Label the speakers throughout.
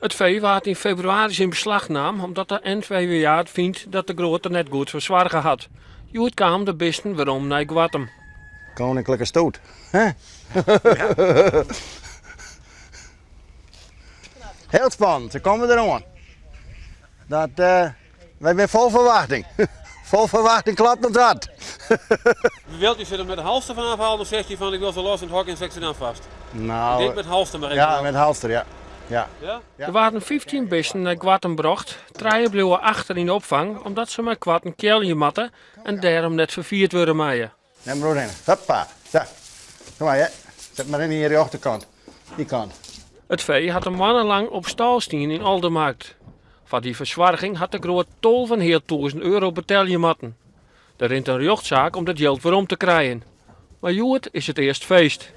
Speaker 1: It fee waard yn febrewaris yn beslach naam omdat de NVWA fynt dat De Groot der net goed foar soarge hat. Hjoed kamen de bisten werom nei Goattum.
Speaker 2: Koninklijke stoet, hè? Heel spannend, se komme deroan. Dat, wy binne fol ferwachting. Fol ferwachting klopt ons hart.
Speaker 3: Wilt u ze er met de halster van afhalen of zegt u van ik wil ze los in het hok en zet ze dan vast?
Speaker 2: Nou,
Speaker 3: Ik denk met halster maar even.
Speaker 2: Ja, met halster, ja. Ja.
Speaker 3: Ja?
Speaker 1: Der waarden 15 bisten nei Goattum brocht. Trije bliuwe achter yn de opfang omdat se meikoarten kealje moatte en dêrom net ferfierd wurde meie.
Speaker 2: Net mar oerhinne. Hoppa. Sa. Kom mar, ja. Set mar yn dy rjochterkant. Dy kant.
Speaker 1: It fee hat in moanne lang op stâl stien yn Oldemarkt. Foar dy fersoarging hat De Groot tolvenhealtûzen euro betelje moatten. Der rint in rjochtsaak om dat jild werom te krijen. Mar hjoed is it earst feest.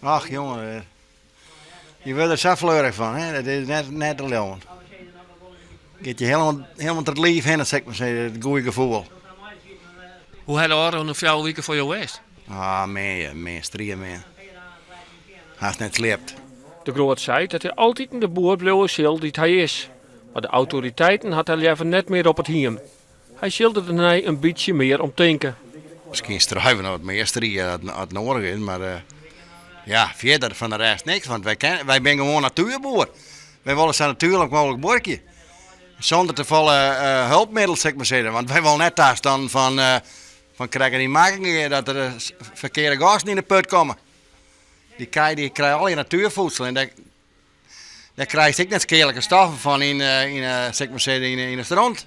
Speaker 2: Ach jonge, je wurde der sa fleurich fan, hè? Dat is net, net te leauwen. Giet je helemaal, helemaal troch it liif hinne, sil ik mar sizze, it goede gefoel.
Speaker 1: Hoe ha de ôfrûne fjouwer wike foar jo west?
Speaker 2: Ah, min, min, striemin. Hast net sliept.
Speaker 1: De Groot seit dat hy altiten de boer bliuwe sil dy't hy is. Mar de autoriteiten hat hy leaver net mear op it hiem. Hy sil der dêrnei in bytsje mear om tinke.
Speaker 2: Miskien struie we noch wat mear strie as as noadich is, mar ja, fierder fan de rest niks, want wy ken, wy binne gewoan natuerboer. Wy wolle sa natuerlik mooglik buorkje. Sûnder te folle hulpmiddels, sil ik mar sizze, want wy wolle net tastannen fan fan Krekken yn Makkingea dat der ferkearde gasten yn de put komme. Dy kij dy krije allegear natuervoedsel en dêr Dêr krijst ek net skealike stoffen fan yn, yn, sil ik mar sizze, yn de stront.